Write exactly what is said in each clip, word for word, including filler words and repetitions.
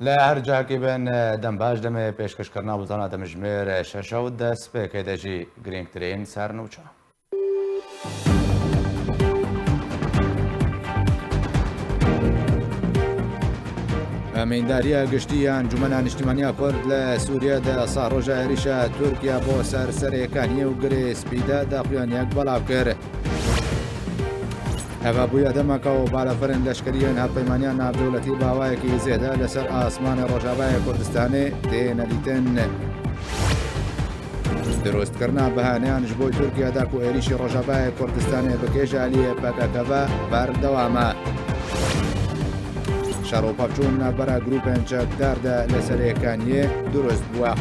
Li her cihekî bin, dem baş, demê pêşkêşkirina bultana demjimêr şeş û dest pê kê de jî girîngtirîn sernûçe. Amîndariya giştî ya Encûmena Niştîmaniya Kurd li Sûriye di sal roja êrîşa Tirkiye bo ser Serê Kaniyê û Girê Spî de daxuyaniyek belav kir. Hevabûya demeke û balafirên leşkerî yên Hevpeymaniya Navdewletî bi awayekî zêde li ser asmanê Rojavayê Kurdistanê têne dîtin. Dirustkirina bihaneyan ji bo Tirkiye de ku êrîşî Rojavayê Kurdistanê bike ji aliyê P K K ve berdewam e. Şer û pevçûn navbera grûpên çekdar de li Serê Kaniyê dirust bûye.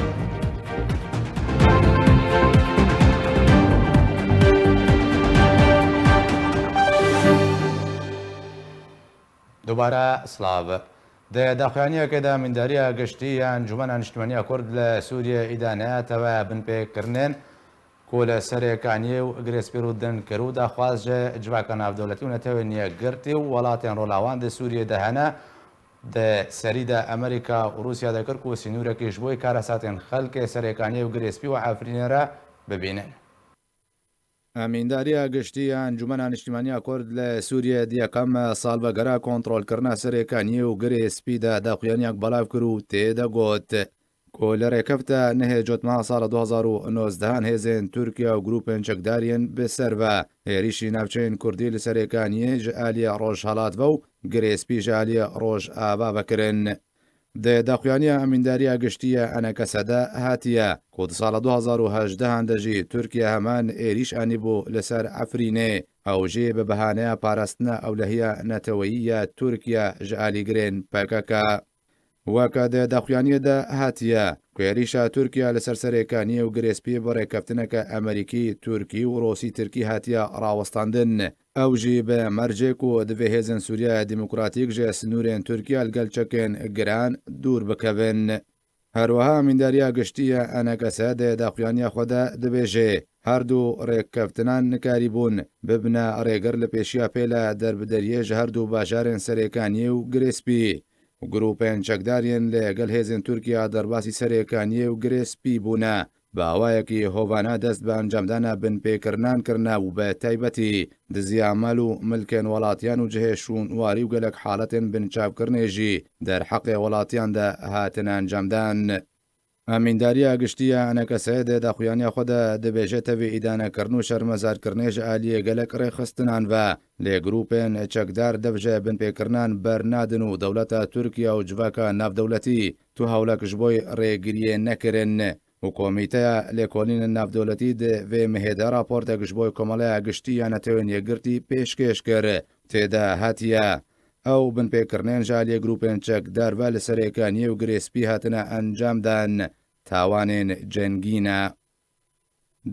Dubare silav. Di daxuyaniyekê de Amîndariya Giştî ya Encûmena Niştîmaniya Kurd li Sûriyê îdane teve binpêkirinên ku li Serê Kaniyê û Girê Spî rû din kir û daxwaz ji civaka navdewletî û Netewên Yekgirtî û welatên Rolawan di Sûriyê de hene, di serî de Amerîka û Rûsya de kir ku sînûrekî ji bo karesatên xelkê Serê Kaniyê û Girê Spî û Efrînê re bibînin. Amîndariya Giştî ya Encûmena Niştîmaniya Kurd li Sûriyê di yekem salvegera kontrolkirina Serê Kaniyê û Girê Spî de daxuyaniyak belav kir û tê de got ku li rêkefta nehê Cotmeha sala du hazar û nozdeh hêzên Tirkiye û grûpên çekdar yên bi ser ve êrîşî navçeyên Kurdî li Serê Kaniyê ji aliyê Rojhelat ve û Girê Spî ji aliyê Rojava ve kirin. Di daxuyaniya Emîndariya Giştî ya Enekese de hatiye ku di sala du hazar û hejdehan de jî Tirkiye heman êrîş anîbû li ser Efrînê, ew jî bi behaneya parastina ewlehiya neteweyî ya Tirkiye ji alîgirên P K K. Weke di daxuyaniyê de hatiye ku êrîşa Tirkiye li ser Serê Kaniyê û Girê Spî bi rêkeftineke Emerîkî, Tirkî û Rûsî-Tirkî hatiye rawestandin. Ew jî bi mercê ku divê hêzên Sûriyeya Demokratîk ji sinûrên Tirkiye li gel çekên giran dûr bikevin. Her wiha Amîndariya Giştî ya Enekese di daxuyaniya xwe de dibêje, her du rêkeftinan nikarîbûn bibine rêgir li pêşiya pêle derbideriyê ji her du bajarên Serê Kaniyê û Girê Spî. Grûpên çekdar yên li gel hêzên Tirkiye derbasî Serê Kaniyê û Girê Spî bûne, bi awayekî hovane dest bi encamdana binpêkirinan kirine û bi taybetî diziya mal û milkên welatiyan û cihê şûnwarî û gelek haletên binçavkirinê jî derheqê welatiyan de hatine encamdan. Emîndariya Giştî ya Enekeseyê di daxuyaniya xwe de dibêje tevî îdanekirin û şermezarkirinê ji aliyê gelek rêxistinan ve lê grûpên çekdar dev ji binpêkirinan bernadin û dewleta Tirkiye û civaka navdewletî tu hewlek ji bo rêgiriyê nekirin û Komîteya Lêkolînên Navdewletî di vê mehê de raportek ji bo Komeleya Giştî ya Netewên Yekgirtî pêşkêş kir. Tê de hatiye ew binpêkirinên ji aliyê grûpên çekdar ve li Serê Kaniyê û Girê Spî hatine encamdan tawanên cengî ne.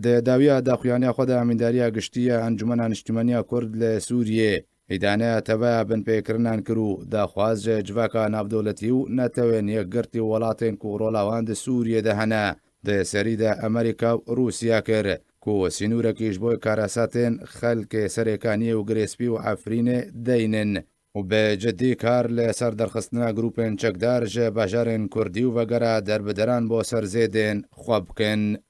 Di dawiya daxuyaniya xwe de Amîndariya Giştî ya Encûmena Niştîmaniya Kurd li Sûriyê îdaneya teveya binpêkirinan kir û daxwaz ji civaka navdewletî û Netewên Yekgirtî û welatên ku rola wan di Sûriyê de hene di serî de Amerîka û Rûsya kir ku sînûrekî ji bo karesatên xelkê Serê Kaniyê û Girê Spî û Efrînê deynin û bi cidî kar li ser derxistina grûpên çekdar ji bajarên Kurdî û vegera derbideran bo ser zêdên xwe bikin.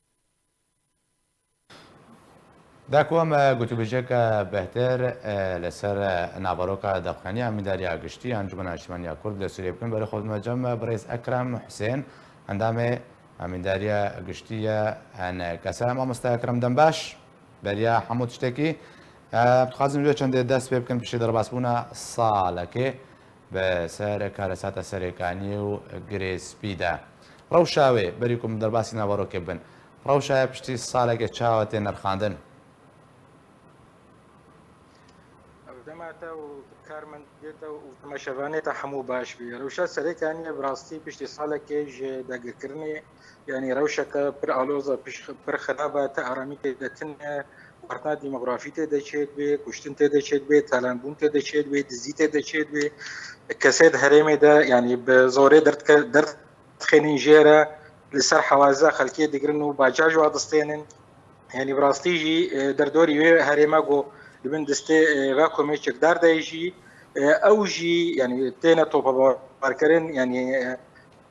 Da ku em, e, gotûbêjeke bêhtir, e, li ser, e, naveroka daxuyaniya Amîndariya Giştî ya Encûmena Niştîmaniya Kurd li Sûriyê bikin, berê xwe dime cem, e, birêz Ekrem Husên, endamê Amîndariya Giştî ya Enekese. Mamoste Ekrem, dem baş. Beriya hemû tiştekî, e, dixwazin vê çendê dest pê bikin piştî derbasbûna salekê bi ser karesata Serê Kaniyê û Girê Spî de. Rewşa wê, berî ku em derbasî naverokê bin, rewşa ye piştî salekê çawa tê nirxandin? Ev dema te û karmendê te û temaşevanê te hemû baş bî. Rewşa Serê Kaniyê bi rastî piştî salekê ji dagirkirinê, yanî rewşeke pir aloz e, piş-, pir xirab e, ti aramî tê de tune, wartina demografî tê de çêdibê, kuştin tê de çêdibê, talanbûn tê de çêdibê, dizî tê de çêdibê. Kesê di herêmê de, yanî bi zorê derdke-, derdixênin jê re, li ser hewaza xelkê digirin û bacar ji wa distênin. Yanî bi rastî jî, e, derdorî wê herêma ku li bin destê, e, va komê çekdar de jî, e, ew jî, yanî têne topebarkirin, yanî, e,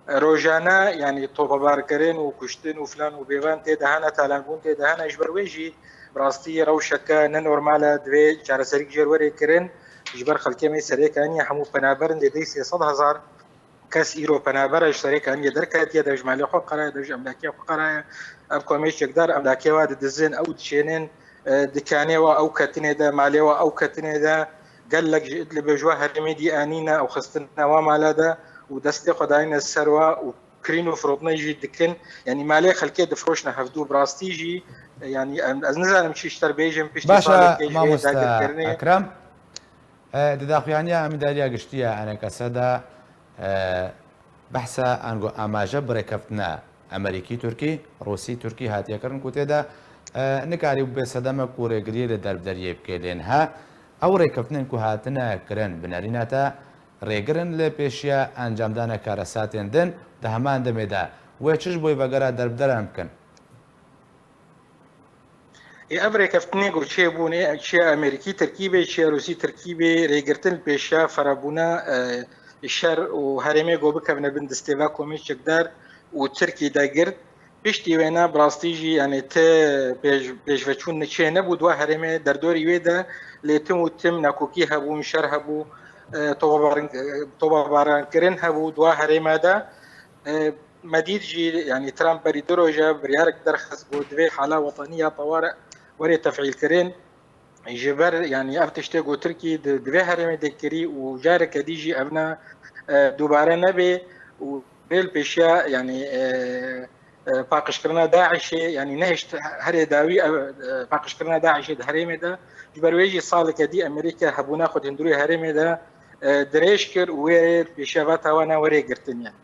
Rojane, yanî, topebarkirin û kuştin û filan û bêvan tê de hene, talanbûn tê de hene. Ji ber wê jî bi rastî rewşeke ne normal e, divê çareserîk jê re were kirin. Ji ber xelkê me Serêkaniyê hemû penaber in, dê dey sê sed hezar kes îro penaber e, ji Serêkaniyê derketiye, dev ji malê xwe qeraye, dev ji emlakê xwe qeraye. Ev komê çekdar emlakê wa didizin, ew diçênin, e, dikanê wa ew ketinê de, malê wa ew ketinê de. Gelek ji Idlibê ji wa herêmê dî anîne, ew xistine wa mala de û destê xwe dayine ser wa û kirîn û firotine jî dikin. Yanî malê xelkê difiroşine hevdû. Bi rastî jî, e, yanî em, ez nizanim çi ji te re bêjim, piştî Baş e, salekê ji vê mamoste dagirkirinê. Ekrem. E, di daxuyaniya Amîdariya Giştî ya ENKS'ê de, e, behsa ango amaje bi rêkeftina Amerîkî-Tirkî, Rûsî-Tirkî hatiye kirin ku tê de, e, nikarî bû bê sedemek ku rêgiriyê li derbderiyê bike. Lê niha ew rêkeftinên ku hatine kirin bi nerîna te rêgir in li pêşiya encamdana karesatên din di heman demê de. Wê çi ji bo vegera derbderan bikin? Ê, ev rêkeftinê ku çêbûn, ê, çiya Amerîkî-Tirkî bê, çiya Rûsî-Tirkî bê, rêgirtin li pêşiya ferebûna, e, şer û herêmê ku bikevine bin destê va komê çekdar û Tirkî de girt. Piştî wêna bi rastî jî, yanî, ti pêş-, pêşveçûn çê nebû di wa herêmê derdorî wê de, lê tim û tim nakokî hebûn, şer hebû, e, topabaran-, e, topabarankirin hebû di wa herêma de. E, Me dît jî, yanî Trump berî du roja biryarek derxist, got divê hala wetanî ya teware were tefîlkirin. Ji ber, yanî ev tiştê got Tirkî di, di vê herêmê de kirî û careke dî jî ev ne, e, dubare nebe û rê li pêşiya, yanî, e, e, paqijkirina DAIŞê, yanî nehişt herê dawî ev, e, paqijkirina DAIŞê di herêmê de. Ji ber wê jî saleke dî Amerîka hebûna xwe di hundirê herêmê de, e, dirêj kir û wê rê li pêşiya va tawana were girtin, yanî.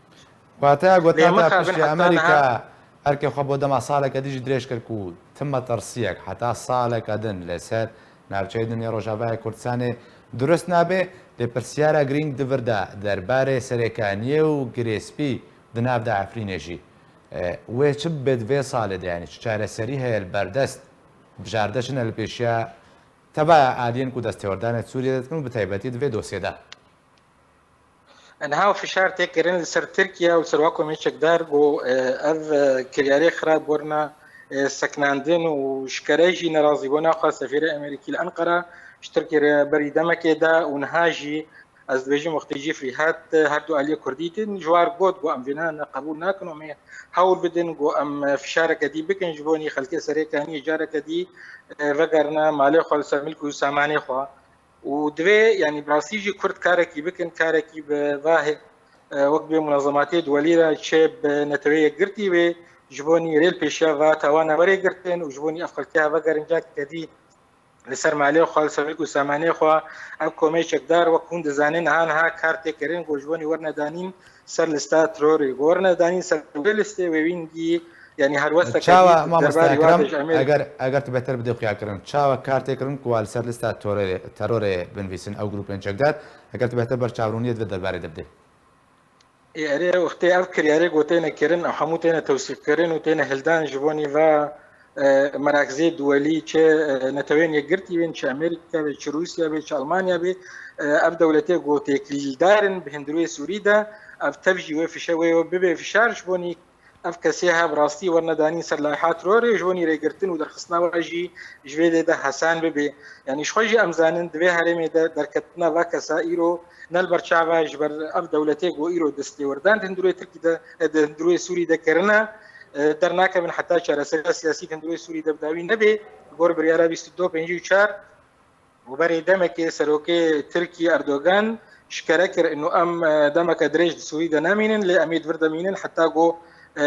Wateya gotina te piştî Amerîka erkê xwe bo dema saleke din jî dirêj kir ku tim metirsiyek heta saleke din li ser navçeyê din ê Rojavayê Kurdistanê durust nabe, lê pirsiyara girîng di vir de derbarê Serêkaniyê û Girê Spî di nav de Efrînê jî, e, wê çi bibe di vê salê de, yanî çi çareserî heye li berdest, bijarde çi ne li pêşiya tevaya aliyên ku destêwerdanê Sûriyê de dikin û bi taybetî di vê dosyê de? Niha fişar tê kirin li ser Tirkiye û li ser wa komê çekdar ku, e, ev, e, kiryarê xirab werna, e, sekinandin û ji kere jî nerazîbûna xwe sefîrê Amerîkî li Enqera ji Tirkiye re berî demekê de û niha jî ez dibêjim wextê Jeffrey hat, e, her du aliyê Kurdî tin ji war got ku em vêna ne qebûl nakin û em ê hewl bidin ku em, e, fişareke dî bikin ji bo nî xelkê Serêkaniyê careke dî, e, vegerine malê xwe li ser milk û samanê xwe. Û divê, yanî bi rastî jî Kurd karekî bikin, karekî bi va hê-, e, wek bê munazematê duwelî re çê bi Neteweyê Yekgirtî bê, ji bo nî rê li pêşiya va tawana were girtin û ji bo nî ev xelkê vegerin careke dî li ser malê xwe, li ser milk û samanê xwe. Ev komê çekdar wek hûn dizanin niha niha kar tê kirin ku ji bo nî werine danîn ser lista terorê. Ku werine danîn ser wê listê wê wîngî, yanî helwestek Çawa, mamoste Ekrem, eger, eger tu bêhtir bidê xuyakirin, çawa kar tê kirin ku li ser lista terorê, terorê binivîsin ew grûpên çekdar, eger tu bêhtir ber çavrûniyê di vê derbarê de bidê? Ê, erê, wextê ev kiryarê ku têne kirin, ew hemû têne tewsîfkirin û têne hildan ji bo nî va, e, merakzê duwelî, çi, e, Neteweyên Yekgirtî bên, çi Amerîka bê, çi Rûsya bê, çi Almanya bê, e, ev dewletê ku têkildar in bi hundirê Sûrî de, ev tev jî wê fişe-, wê bibe fişar ji bo nî ev kesê ha bi rastî werine danîn ser layha terorê, ji bo nî rêgirtin û derxistina we jî ji vê dê de hesan bibe. Yanî ji xwe jî em zanin di vê herêmê de derketina va kesa îro ne li ber çav e, ji ber ev dewletê ku îro destêwerdan di hundirê Tirkî de, di hundirê Sûrî de kirine, e, dernakevin heta çareseriya siyasî di hundirê Sûrî de bi dawî nebe, li gor biryara bîst û du pêncî û çar. Û berê demekê serokê Tirkî Erdogan şikere kir, inu em, e, demeke dirêj di Sûrî de nemînin, lê em ê di vir de mînin heta ku, e,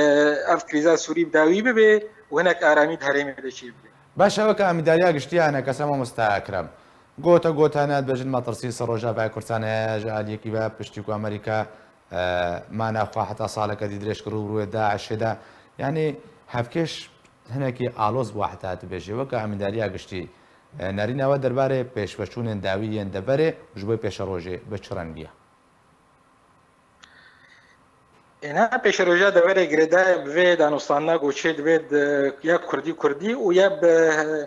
ev krîza Sûrî bi dawî bibe û hinek aramî di herêmê de çêbibe. Baş e, weke Amîdariya Giştî ya ENKS'ê mamoste Ekrem, gote gote ne dibêjin metirsî ser Rojavayê Kurdistanê ji aliyekî ve piştî ku Amerîka, e, mana xwe heta saleke dî dirêj kir rû bi rûyê DAIŞ'ê de. Yanî hevkêş hinekî aloz bû heta dibêjê. Weke Amîdariya Giştî, e, nerîna we derbarê pêşveçûnên dawî yên deverê ji bo pêşerojê bi çi rengî ye? Êna pêşeroja deverê girêdayê bi vê danûstandina ku çê dibe di ya kurdî kurdî û ya bi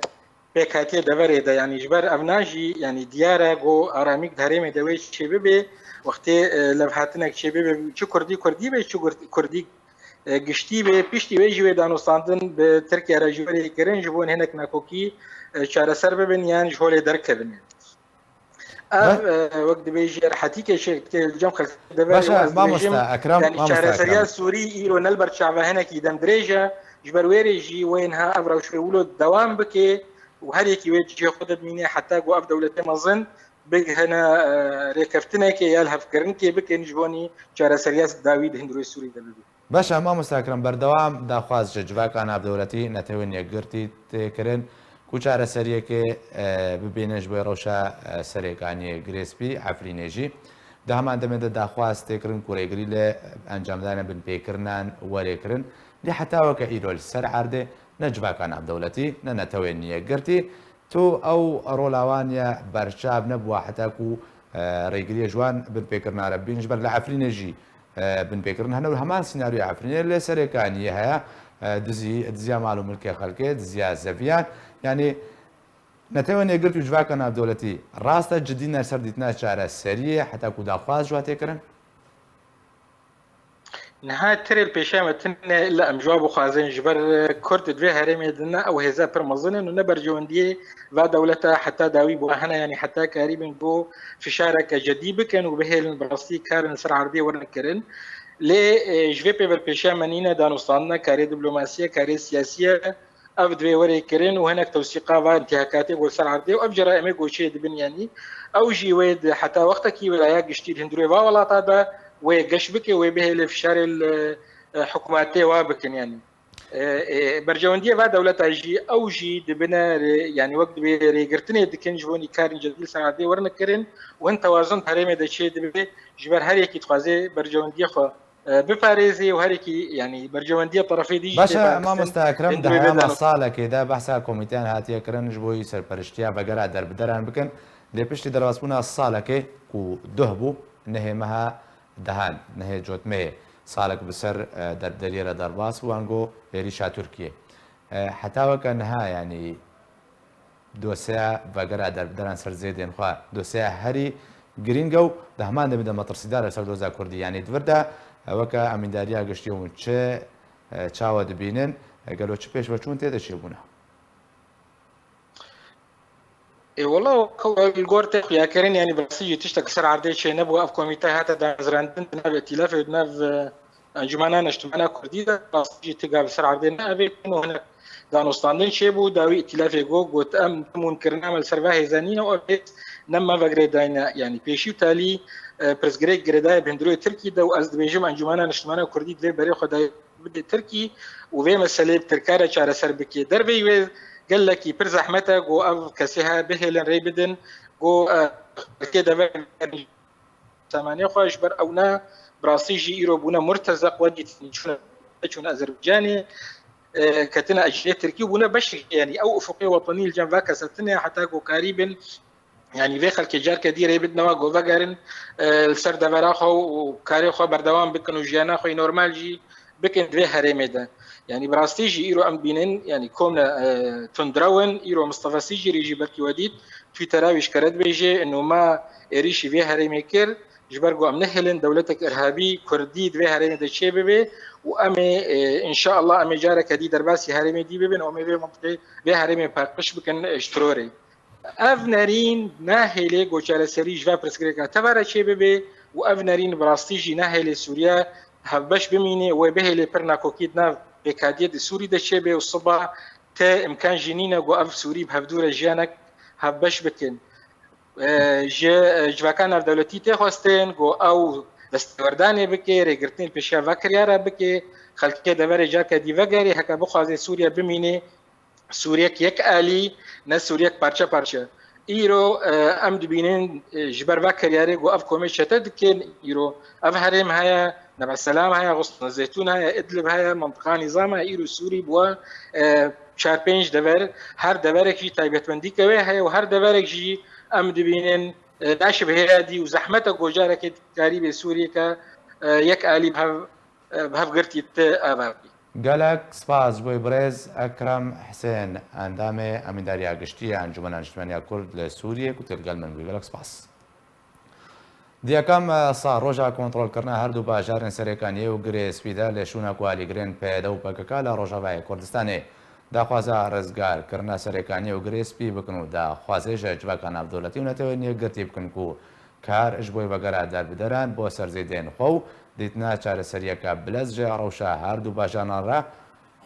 pêkhatiye deverê de, yanî ji ber evna jî, yanî diyar e ku aramîk di herêmê de wê çêbibe, wextê, e, levhatinek çêbibe, çi kurdî kurdî be, çi gur-, kurdî, e, giştî be, piştî wê jî wê danûstandin bi Tirkiye re jî were kirin, ji bo hinek nakokî, e, çareser bibin yan ji holê derkevin. Ev, e, wek dibêjî, rehetî kêşê dike li cem xelkê de. Baş e, ez dibêjim, mamosta Ekrem, yanî mamosta çareseriya Ekrem. Sûrî îro ne li ber çava hinekî dem dirêj e. Ji ber wê rê jî wê niha ev rewş wê wilo dewam bike û her yekî wê cihê xwe de bimîne heta ku ev dewletê mezin bigihine, e, rêkeftinekê ya lihevkirinkê bikin ji bo nî çareseriya dawî di hundirê Sûrî de bibe. Baş e, mamosta Ekrem, berdewam daxwaz ji civaka navdewletî, Netewên Yekgirtî tê kirin ku çareseriyekê, e, bibînin ji bo rewşa, e, Serêkaniyê, Girê Spî, Efrînê jî. Di heman demê de daxwaz tê kirin ku rêgirî li encamdana binpêkirinan were kirin. Lê heta weke îro li ser erdê ne civaka navdewletî, ne Netewên Yekgirtî, tu ew rola wan ya berçav nebûwa heta ku, e, rêgiriya ji wan binpêkirina re bibînin. Ji ber li Efrînê jî, e, binpêkirin hene û heman senaryoya Efrînê li Serêkaniyê heye, e, dizî, diziya mal û milkê xelkê, diziya zeviyan. Yanî Netewên Yekgirtî û civaka navdewletî rast e cidî ne li ser dîtina çareseriyê heta ku daxwaz ji wan tê kirin? Niha tirê li pêşiya me tune, illa em ji wan bixwazin, ji ber Kurd di vê herêmê de ne ew hêza pir mezin in û ne berjewendiyê va dewleta heta dawî bi wan hene, yanî heta karîbin ku fişareke cedî bikin û bihêlin bi rastî karin li ser erdê werin kirin. Lê, e, ji vê pê berpêşiya me nîne danûstandina karê diplomasî ye, karê siyasî ye. Ev divê were kirin û hinek tewsîqa va întîhakatê ku li ser erdê û ev ceraîmê ku çê dibin, yanî ew jî wê di heta wextekî welaya giştî li hundirê va welata de wê geş bike, wê bihêle fişarê li, e, hikûmetê wa bikin, yanî. E, e, berjewendiyê va dewleta jî ew jî dibine rê, yanî wek dibê rêgirtinê dikin ji bo nî karên cedî li ser erdê werin kirin û hin tewazun di herêmê de çê dibe, ji ber her yekî dixwaze berjewendiyê xwe e, biparêzê û her yekî, yanî berjewendiya terefê dî jî Baş e, tê parastin. Mamosta Ekrem, di heyama salekê de behsa komîteyan hatiye kirin ji bo serperiştiya vegera derbideran bikin. Lê piştî derbasbûna salekê ku duh bû, nehê meha dehan, nehê cotmehê salek bi ser, e, derbderiyê re derbas bû, ango êrîşa Tirkiyê. E, heta weke niha, yanî dosyeya vegera derbideran ser zêdên xwe, dosyeya herî girîng e û di heman demê de metirsîdar e ser doza Kurdî. Yanî di vir de, e, weke emîndariya giştî hûn çi, e, çawa dibînin? E, gelo çi pêşveçûn tê de çêbûne? Ê, wela, weke li gor tê xuyakirin, yanî bi rastî jî tiştek ser erdê çênebû. Ev komîte hate damezrandin di nav îtîlafê û di nav, e, Encûmena Neştimana Kurdî de, rastî jî tiga bi ser erdê ne evê kin û hinek danûstandin çêbû. Dawî îtîlafê got, got, em tim hûn kirina me li ser va hêza nîne û ev hêz ne me ve girêdayî ne. Yanî pêşî û talî, e, pirsgirêk girêdayî bi hundirê Tirkî de û ez dibêjim Encûmena Neştimana Kurdî divê berê xwe dayê bide Tirkî û vê meseleyê bi Tirka re çareser bike. Derveyî wê gelekî pir zehmet e ku ev kesê he bihêlin rê bidin, ku, e, Tirkê de ve samanê xwe, ji ber ew ne bi rastî jî îro bûne murtezeq, we dîtin çûne, çûne Azerbaycanê, e, ketine ecrê Tirkî û bûne beşek, yanî ew ufuqê wetenî li cem va kese tune heta ku karî bin, yanî vê xelkê carke dî rê bidine wa ku vegerin, e, li ser devera xwe û karê xwe berdewam bikin û jiyana xwe yê normal jî bikin di vê herêmê de. Yanî bi rastî jî îro em dibînin, yanî komle, e, tundrew in. Îro Mistefa Sîcirî jî belkî we dît, Twittera wî ji kere dibêje, nûma êrîşî vê herêmê kir, ji ber ku em nehêlin dewletek irhabî kurdî di vê herêmê de çê bibe û em ê, e, înşeallah em ê careke dî derbasî herêmê dî bibin û em ê vê mintiqê, vê herêmê paqij bikin, e, ji terorê. Ev nerîn nahêlê ku çareserî ji va pirsgirêka teva re çê bibe û ev nerîn bi rastî jî nahêlê Sûriye hevbeş bimîne û wê bihêlê pir nakokî di nav pêkhatiyê di Sûrî de çêbe û siba te imkan jî nîne ku ev Sûrî bi hevdû re jiyanek hevbeş bikin. E, ji, e, civaka navdewletî tê xwestin ku ew destêwerdanê bike, rêgirtinê li pêşiya va kiryara bike, xelkê deverê carke dî vegerê, heke bixwaze Sûriye bimîne, Sûriyek yek alî, ne Sûriyek parçe parçe. Îro, e, em dibînin, e, ji ber va kiryarê ku ev komê çete dikin, îro ev herêm heye, Nebe Selam heye, Xusna Zeytûn heye, Idlib heye, mintiqa nîzam heye, îro Sûrî bûye, e, çar pênc dever, her deverek jî taybetmendîke wê heye û her deverek jî em dibînin, e, naşibihêya dî û zehmet e ku carekê karî bê Sûriyeke, e, yek alî bi hev, e, bi hevgirtî ti ava bî. Gelek spas ji bo birêz Ekrem Hisên, endamê Emîndariya Giştî ya Encûmena Niştimaniya Kurd li Sûriyê ku tê li gel min bû. Gelek spas. Di yekem, e, Saroja kontrolkirina her du bajarên Serêkaniyê û Girê Spî de li şûna ku alîgirên P Y D û P K K li Rojavayê Kurdistanê daxwaza rizgarkirina Serêkaniyê û Girê Spî bikin û daxwazê ji civaka navdewletî û Netewên Yekgirtî bikin ku kar ji bo vegera derbideran bo serzêdên xwe û dîtina çareseriyeke bilez ji rewşa her du bajaran re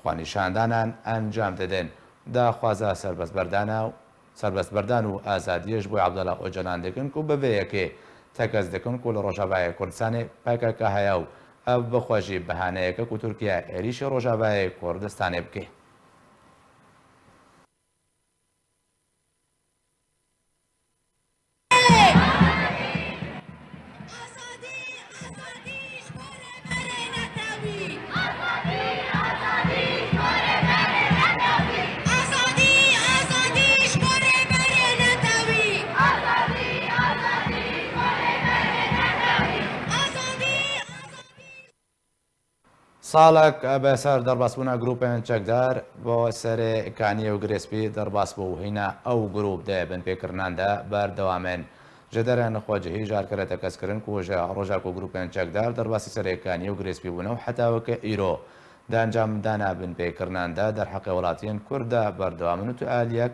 xwenîşandanan encam didin. Daxwaza serbestberdana û serbestberdan û azadiyê ji bo Abdullah Ocalan dikin ku bi vê yekê tekez dikin ku li Rojavayê Kurdistanê P K K heye û ev bi xwe jî behaneyeke ku Tirkiye êrîşî Rojavayê Kurdistanê bike. Salek bi ser derbasbûna grûpên çekdar bo Serê Kaniyê û Girê Spî derbas bû û hîna ew grûp di binpêkirinan de berdewam in. Ji derên xwecihî ji her kere tekez kirin ku ji roja ku grûpên çekdar derbasî Serê Kaniyê û Girê Spî bûne û heta weke îro di encamdana binpêkirinan de derheqê welatiyên Kurd de berdewam in û tu aliyek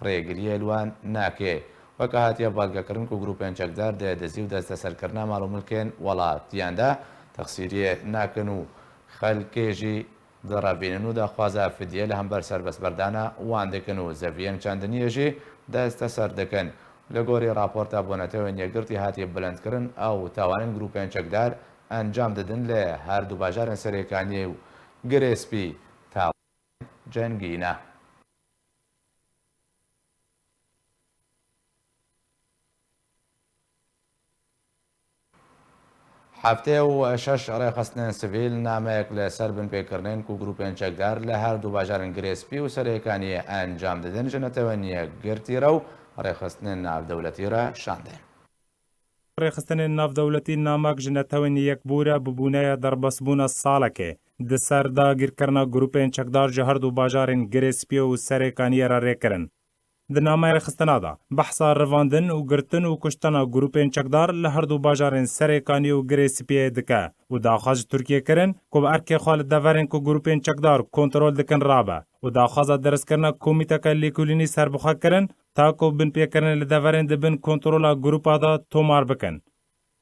rêgiriyê li wan nake. Weke hatiye balgekirin ku grûpên çekdar di dizî û desteserkirina mal û milkên welatiyan de texsîriyê nakin û xelkê jî direvînin û daxwaza fidye li hember serbestberdana wan dikin û zeviyên çandiniyê jî desteser dikin. Li gorî raporta bo Netewên Yekgirtî hatiye bilindkirin, ew tawanên grûpên çekdar encam didin li her du bajarên Serêkaniyê û Girê Spî tawanên cengî ne. Heftê û şeş rêxistinên sivîl nameyek li ser binpêkirinên ku grûpên çekdar li her du bajarên Girê Spî û Serêkaniyê encam didin ji Netewên Yekgirtî re û rêxistinên navdewletî re şandin. Rêxistinên navdewletî namek ji Netewên Yekbû re bi bûneya derbasbûna salekê di ser dagîrkirina grûpên çekdar ji her du bajarên Girê Spî û Serêkaniyê re rê kirin. Di nameyê rêxistina de behsa revandin û girtin û kuştina grûpên çekdar li her du bajarên Serêkaniyê û Girê Spiyê dike û daxwaz ji Tirkiyê kirin ku bi erkê xwe li deverên ku grûpên çekdar kontrol dikin rabe û daxwaza derezkirina komîteke lêkolînî serbixwe kirin, ta ku binpêkirinê li deverên di bin kontrola grûpa de tomar bikin.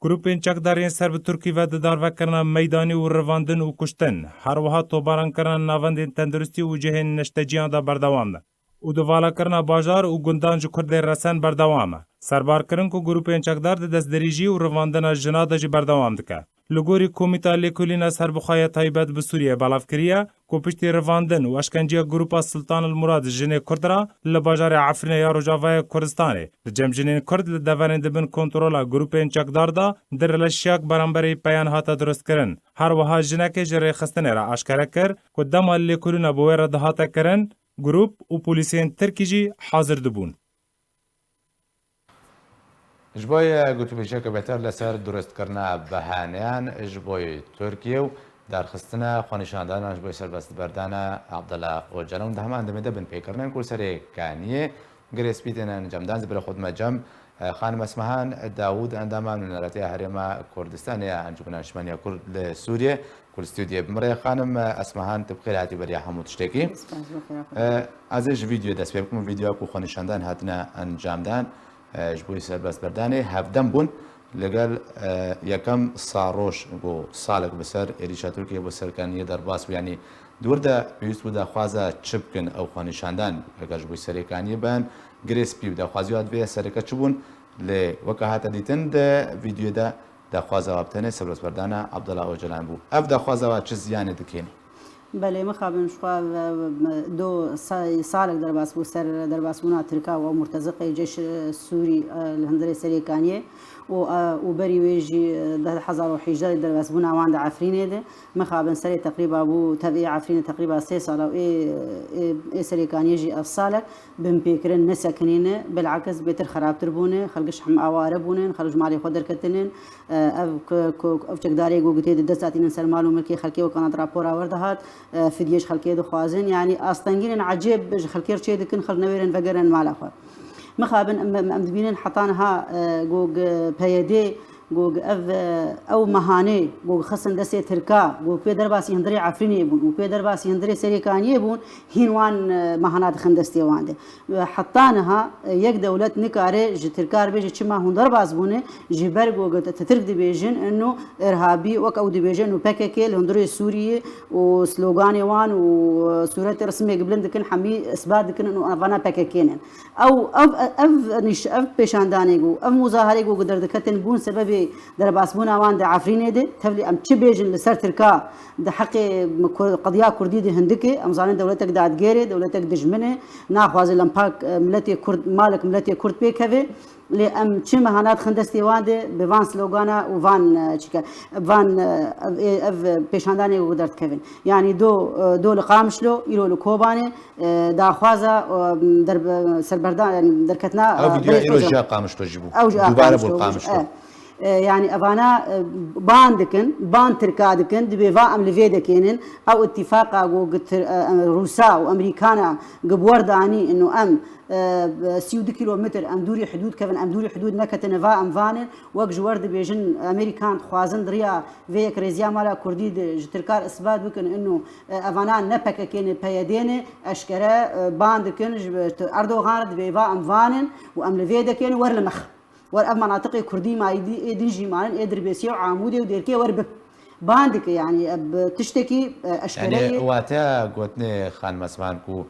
Grûpên çekdar yên ser bi Tirkî ve di darvekirina meydanî û revandin û kuştin, her wiha topbarankirina navendên tenduristî û cihên neşteciyan de berdewam in û di valakirina bajar û gundan ji Kurdên resen berdewam e. Serbarkirin ku grûpên çekdar di destdirêjî û revandina jina de jî berdewam dike. Li gorî Komîta Lêkolîna Serbixwe ya Taybet bi Sûriyeyê belav kiriye ku piştî revandin û eşkenceya grûpa Sultan el Murad jinê Kurd re li bajarê Efrînê ya Rojavayê Kurdistanê, di cem jinên Kurd li deverên di bin kontrola grûpên çekdar de direleşiyek beramberî peyan hate dirustkirin. Her wiha jinekê ji rêxistinê re aşkere kir ku dema lêkolîna bi wê re dihate kirin, grûp û polîsên Tirkî jî hazir dibûn. Ji bo gotûbêjiyeke bêhtir li ser durustkirina behaneyan ji bo Tirkiye û derxistina xwenîşandanan ji bo serbestberdana Abdullah Ocalan û di heman demê de binpêkirinên ku li Serêkaniyê Girê Spî têne encamdan, zî bi xwe dime cem, e, Xanim Esmehan Dawûd, endama Nûneratiya Herêma Kurdistanê ya Encûmena Niştimaniya Kurd li Sûriyê, ku li stûdyoyê bi min re. Xanim, e, Esmehan, tu bi xêr hatî beriya hemû tiştekî. Spas, bi xêr hatî. E, ez ê ji vîdyoyê dest pê bikim. Vîdyoya ku xwenîşandan hatine encamdan, e, ji bo serbestberdanê hevdem bûn. Li gel, e, yekem Saroj ku salek bi ser êrîşa Tirkiyê bo Serêkaniyê derbas bû. Yanî di wir de pêwîst bû daxwaza çi bikin ew xwenîşandan? Eger ji bo Serêkaniyê ben, Girê Spî bi daxwaziya divê sereke çi bûn? Lê weke hate dîtin di vîdyoyê de daxwaza wa bi tenê serbestberdana Abdullah Ocalan bû. Ev daxwaza wa çi ziyanê dikênî? Belê, mixabin ji xwe ve, ve, do sa-, salek derbas bû ser derbasbûna Tirka û murteziqê ceş, e, Sûrî, e, li hundirê Serêkaniyê û, e, û berî wê jî, e, di hezar û hejdeh derbasbûna wan di Efrînê de. Mixabin serê teqrîba bû, tev ê Efrînê teqrîba sê sala û ê, ê, ê Serêkaniyê jî ev salek binpêkirin, nesekinîne, bilakis bêtir xerabtir bûne, xelk ji hem aware bûnin, xelk ji malê xwe derketinin. E, ev ku, ku, ev çekdarê ku gotê di dest hatînin ser mal û milkê xelkê wekana di rapora wer de hat, e, fidye ji xelkê dixwazin. Yanî astengînên ecêb ji xelkê re çê dikin, xelk newêrin vegerin mala xwe. Mixabin em, em, em dibînin heta niha, e, ku P Y D, ku ev, e, ew mehanê ku xistin destê Tirka, ku pê derbasî hundirê Efrînê bûn û pê derbasî hundirê Serêkaniyê bûn, hîn wan, e, mehana dixin destê wan de. Heta niha, e, yek dewlet nikare ji Tirka re bêje çima hûn derbas bûne, ji ber ku Tirk dibêjin inu irhabî, wek ew dibêjin inu P K K li hundirê Sûriyê û sloganê wan û, e, sûretê resimê bilind dikin, hemî isbat dikin inu evana P K K ne. Ew, ev, ev nîş-, ev pêşandanê ku, ev muzaharê ku derdiketin bûn sebebê derbasbûna wan di Efrînê de, tevlî em çi bêjin li ser Tirka di heqê Kur-, qediya Kurdî de hindikê, em zanin dewletek dadgêr e, dewletek dijmin e, naxwaze lempak, e, miletê Kurd, malek miletê Kurd pêkeve. Lê em çi mehana dixin destê wan de bi van slogana û van, e, çike, van, e, ev, ev pêşandanê ku derdikevin. Yanî do, e, do li Qamişlo, îro li Kobanê, e, daxwaza, e, der-, serberdan, yanî derketina, Ew e, vîdyoya Birêz îro Ocalan. Jî ya Qamişlo jî bû. Ew jî ya Dubare bû li Qamişlo. Qamişlo, e. E, yanî evana, e, ban dikin, ban Tirka dikin, dibê va em li vê dekênin. Ew îtîfaqa ku gi Tir-, e, e, Rûsa û Amerîkana gi bi wer danî inu em, e, sî û du kîlometr em dûrî hidûd kevin, em dûrî hidûd neketine, va em vanin. Wek ji wer dibêjin, Amerîkan dixwazin di riya vê yekrêziya mala Kurdî de ji Tirkar isbat bikin inu, e, evana ne P K K ne, P Y D ne, eşkere, e, ban dikin ji Erdogan re dibê va em vanin û em li vê dekênin, wer li mix. Wer ev menatiqê Kurdî ma ê di-, ê din jî manin, ê Dirbêsiyê û Amûdê û Dêrkê wer bi. Ban dike, yanî, e, bi tiştekî, e, eşkere Yanî ye. Wateya gotinê Xanim Esman ku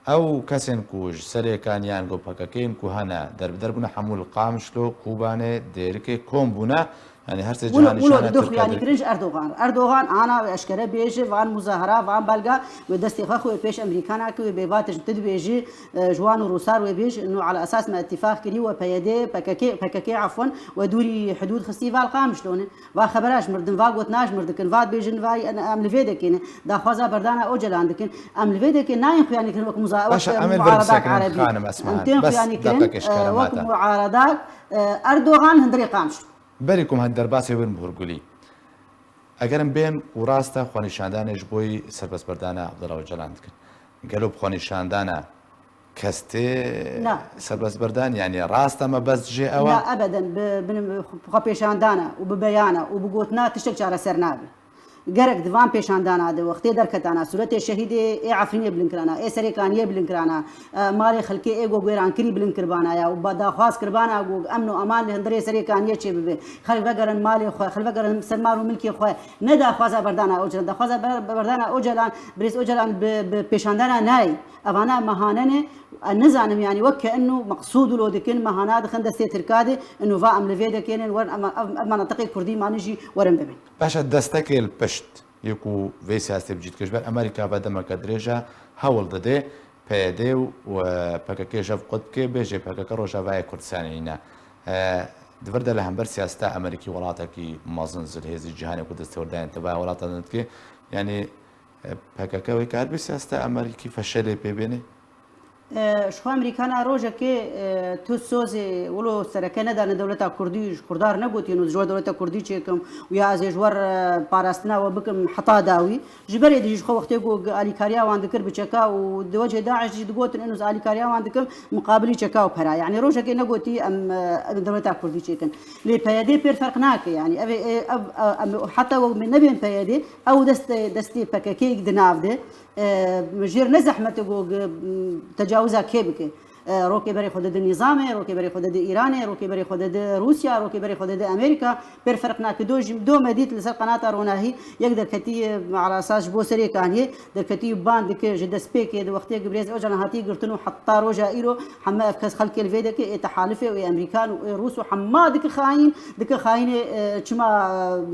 ew kesên ku ji Serêkaniyan ku P K K in ku hene derbider bûne hemû li Qamişlo, Kobanê, Dêrikê kom bûne, yanî her sê Wilo, cihan wilo nîşana di du Tirka xuyanî dirk- kirin ji Erdogan. Erdogan ana eşkere bêje, van muzahara, van belga, wê destê xwe xwe pêş Amerîkana ki wê bê va tu ji tu dibêjî, e, ji wan û Rûsar wê bêj, inu ala esas me îtîfaq kirî we P Y D, P K K, P K K efwen, we dûrî hidûd xistî va li Qamişlo ne. Va xebera ji mir din, va gotina ji mir dikin, va dibêjin va em, em li vê dekê ne. Daxwaza berdana Ocalan dikin. Em li vê dekê nayên xuyanî kirin wek muza-, Baş e, wek, e, em ê vir muaradak bisekirin, erebî. Xanim Esma. Em tên Bes xuyanî kirin, deqek e, eşkere wek mata. Muaradak, e, Erdogan hundirê Qamişlo. Berî ku em hend derbasê win bi Hurgulî. Eger em bên û rast e xwenîşandane ji boyî serbestberdana Abdullah Ocalan dikin. Gelo bi xwenîşandana kes tê Na. serbestberdan, yanî rast e mebest jê ew e? Na, ebeden, bi, bi, bi xwepêşandana û bi beyana û bi gotina tiştek çareser nabe. Gerek di van pêşandana de wextê derketana sûretê şehîdê ê Efrînê bilind kirana, ê Serêkaniyê bilind kirana, e, malê xelkê ê ku guêrankirî bilind kirbana ya û ba daxwaz kirbana ku emn û eman li hundirê Serêkaniyê çêbibe. Xelk vegerin malê xwe, xelk vegerin ser mal û milkê xwe. Ne daxwaza berdana Ocalan. Daxwaza ber-, berdana Ocalan, Birêz Ocalan bi, bi pêşandana nayê. Evana mehane ne, e, nizanim yanî wek ke inu meqsûd wilo dikin, mehana dixin destê Tirka de, inu va em li vê dekênin, werin em, ev, ev menatiqê Kurdî mane jî werin bibin. Baş e, destekê li pişt yê ku vê siyasetê bi cî dike, ji ber Amerîka ve demeke dirêj e hewl dide P Y D û, û P K K ji hev qut bike, bêje P K K Rojavayê Kurdistanê nîne. E, di vir de li hember siyaseta Amerîkî welatekî mezin zilhêzî cîhanê ku desthiwerdayên tevaya welatan dike. Yanî, e, P K K wê karibe siyaseta Amerîkî feşelê pê bêne? E, ji xwe Amerîkana rojekê, e, tu sozê wilo sereke nedane dewleta Kurdî, ji Kurdar negotiye û ji we dewleta Kurdî çêkim û ya ez ê ji we re parastina we bikim heta dawî. Ji berê dijî ji xwe wextê ku alîkariya wan dikir bi çeka û di wecê DAIŞ jî digotin inu ez alîkariya wan dikim muqabilî çeka û pera. Yanî rojekê negotî em, e, em dewleta Kurdî çêkin. Lê P Y D pêr ferq nake. Yanî ev ê, ev, e, em heta we nebên P Y D, ew dest, destê P K K di nav de. E, jêr ne zehmet e ku, e, tecawiza kê bike. E, rokê berê xwe dide nîzamê, rokê berê xwe dide Îranê, rokê berê xwe dide Rûsya, rokê berê xwe dide Amerîka. Pêr ferq nake. Do jî, do me dît li ser qenata Ronahî yek derketî, e, ala esas ji bo Serêkaniyê derketî ban dike ji destpêkê di wextê ku Birêz Ocalan hatî girtin û heta roja îro heme ev kes xelkê li vê dike ê tehalifê û ê Amerîkan û ê Rûs û hema dike xayîn, dike xayînê, e, çima,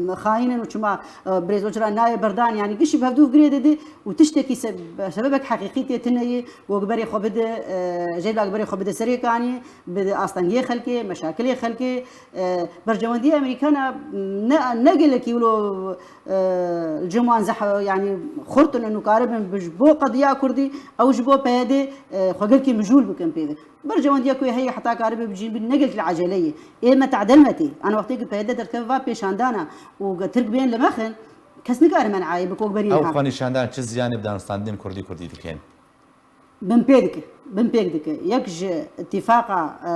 e, xayîn in û çima, e, Birêz Ocalan nayê berdan, yanî gişî bi hevdû girê dide. û tiştekî se-, sebebek heqîqî tê tune ye, ku berê xwe bide, e, jê berê xwe bide serê kanî, bi astengiyê xelkê, meşakilê xelkê. E, berjewendiya Amerîkana ne, ne gelekî wilo, e, li cem wan zeh-, yanî xurt in û karibin bi, ji bo qediya Kurdî, ew ji bo P Y D, e, xwe gelkî mijûl bikin pê ve. Berjewendiya ku heye heta karibe bicîn bin ne gelkî li eceleyê. Ê me tadel me tê. Ana wextê ku P Y D derdikeve va pêşandana û Tirk bên li me xin, kes nikare menayê bi kokberî Ew niha. Xwenîşandan çi ziyanê bi danûstandinên Kurdî Kurdî dikin? Binpê dike, binpêk dike. Yek ji îtîfaqa, e,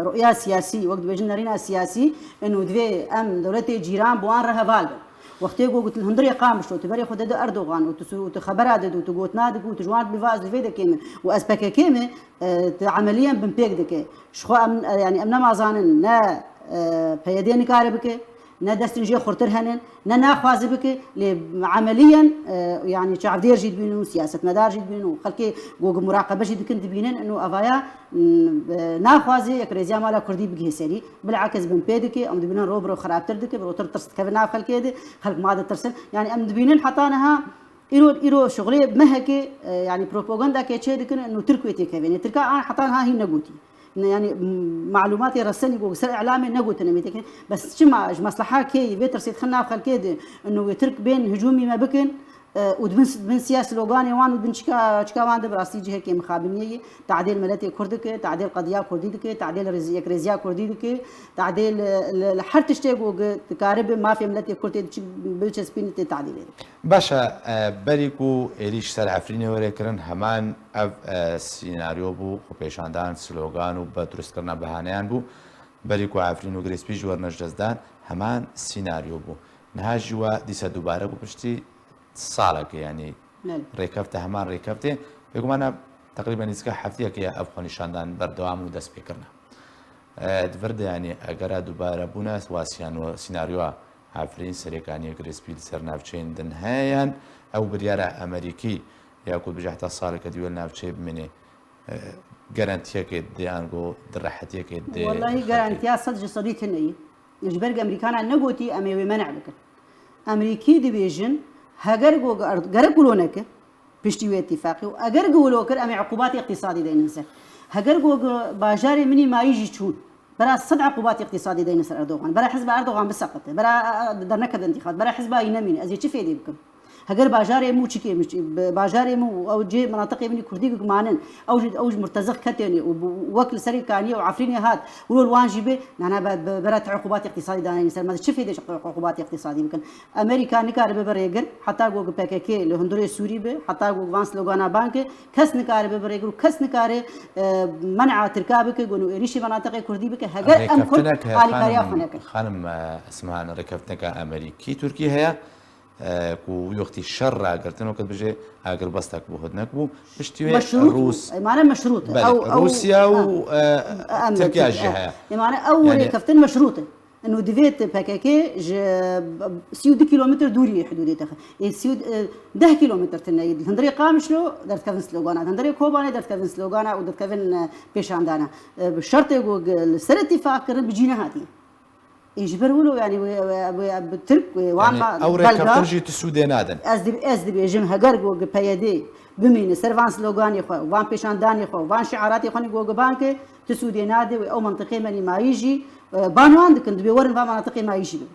ruya siyasî, wek dibêjin nerîna siyasî, ino divê em dewletê cîran bi wan re heval bin. Wextê ku gotin hundirê Qamişlo, tu berê xwe dide Erdogan û tu su-, û tu xebera dide û tu gotina dike û tu ji wan dibê va ez li vê dekê me û ez P K K me, e, tu emeliyen binpêk dike. Ji xwe em, e, yanî em nema zanin ne, e, P Y D nikare bike, ne destên jê xurtir hene, ne naxwaze bike, lê emeliyen, e, yanî çavdêr jî dibînin û siyasetmedar jî dibînin û xelkê ku muraqebe jî dikin dibînin, ino evaya, m, e, naxwaze yekrêziya mala Kurdî bigihê serî. Bilakis binpê dike, em dibînin ro bi ro xerabtir dike, bi rotir tirs dikeve nav xelkê de, xelk ma ditirsin. Yanî em dibînin heta niha îro, îro şixulê mehekê, e, yanî propagandakê çê dikin, ino Tirk wê têkevê. Nê Tirka an heta niha hîn negotî. Ne, yanî, m-, malûmatê resenî ku ser îlamê negotine me têkevin. Bes çima ji mesleha kê yî vê tirsê dixin nav xelkê de, ino wê Tirk bên hicûmî me bikin, e, û dibin, dibin siya sloganê wan û dibin çika, çika wan de bi rastî cihekê mixabiniyê yî. Tadêl miletê Kurd dike, tadêl qediya Kurdî dike, tadêl rêz-, yekrêziya Kurdî dike, tadêl, e, li, li her tiştê ku gi-, dikaribe mafê miletê Kurd tê diçi-, biçespîne tê tadêlê dike. Baş e, e, berî ku êrîş ser Efrînê were kirin, heman ev, e, sînaryo bû, xwepêşandan, slogan û bi durustkirina bihaneyan bû. Berî ku Efrîn û Girêspî ji wer ne ji dest dan, heman sînaryo bû. Niha jî we dîsa dubare bû piştî salekê, yanî Belê. rêkefte, heman rêkefte. Bêguman e, teqrîben nîzika heftiyekê ye ev xwenîşandan berdewam û dest pê kirine. E, di vir de, yanî, egera dubarebûna wa sîyano-, sînaryoya Efrîn, Serêkaniyê, Girêspî li ser navçeyên din heye, yan ew biryara Amerîkî ya ku dibêje heta saleke dî wê li navçeyê bimîne, e, garantiyekê dide, yan ku di rehetiyekê dide Wellahî xelkê? Garantiya sed ji sedî tune ye. Ji ber ku Amerîkana negotî em ê wê men'a bikin. Amerîkî dibêjin, heger ku ger-, gerek wilo neke, piştî wê îtîfaqê û eger ku wilo kir, em ê uqubatê îqtîsadî deynin ser. Heger ku bajarê min î mayî jî çûn, bera sed uqubatê îqtîsadî deynin ser Erdogan. Bera hizba Erdogan biseqite. Bera, e, e, dernekevin întîxabat. Bera hizba yî nemîne. Ez ê çi fêdê bikim? Heger bajarê min û çikê min, bi-, bajarê min û ew cê minatiqê min î Kurdî ku manin, ew jî, ew jî murtezix ketênê û bi-, wek li Serê Kaniyê û Efrînê hat, wilo li wan jî bê, nana be-, be-, bera te uqubatê îqtîsadî daneynin ser. Me çi fêdê ji uqubatê îqtîsadî bikin? Amerîka nikare bibe rêgir, heta ku P K K li hundirê Sûrî be, heta ku van slogana banke, kes nikare bibe rêgir û kes nikare, e, men'a Tirka bike, ku êrîşî menatiqê Kurdî bike, heger em Kurd Rêkeftinek heye, alîkariya xwe xanim, nekin. Xanim, e, Esma, rêkeftineka Amerîkî Tirkî heye, e, ku wî wextî şer ragirtin, wekî dibêje agirbestek bû, hudnek bû. Piştî wê Meşrût bû. Rûs-, Emane meşrût e. Belê, Ew, ew, Rûsya û, ha. e, Em, Tirkiya Tirk-, jî e. heye. Emane ew Yani rêkeftin meşrût e. Ino divê te P K K ji sî û du kilometr dûrî hudûdê te xe. Ê sî û, e, deh kilometr tine ye. Hundirê Qamişlo derdikevin slogana. Hundirê Kobanê derdikevin slogana û derdikevin, e, pêşandana. E, bi şertê ku ge-, li ser îtîfaq kirin bi cî nehatiye. Ê, ji ber wilo, yanî, wê, wê, wê, bi Tirk, wê, wan Yani, ma ew belga rêkeftin jî tu sûdê nadin. Ez dib-, ez dibêjim, heger ku gi P Y D bimîne ser van sloganê xwe, van pêşandanê xwe, van şiaratê xwe ne ku gi banke, tu sûdê nade wê ew mentiqê me nîmayî jî, e, ban wan dikin, dibê werin van mentiqê mayî jî bibin.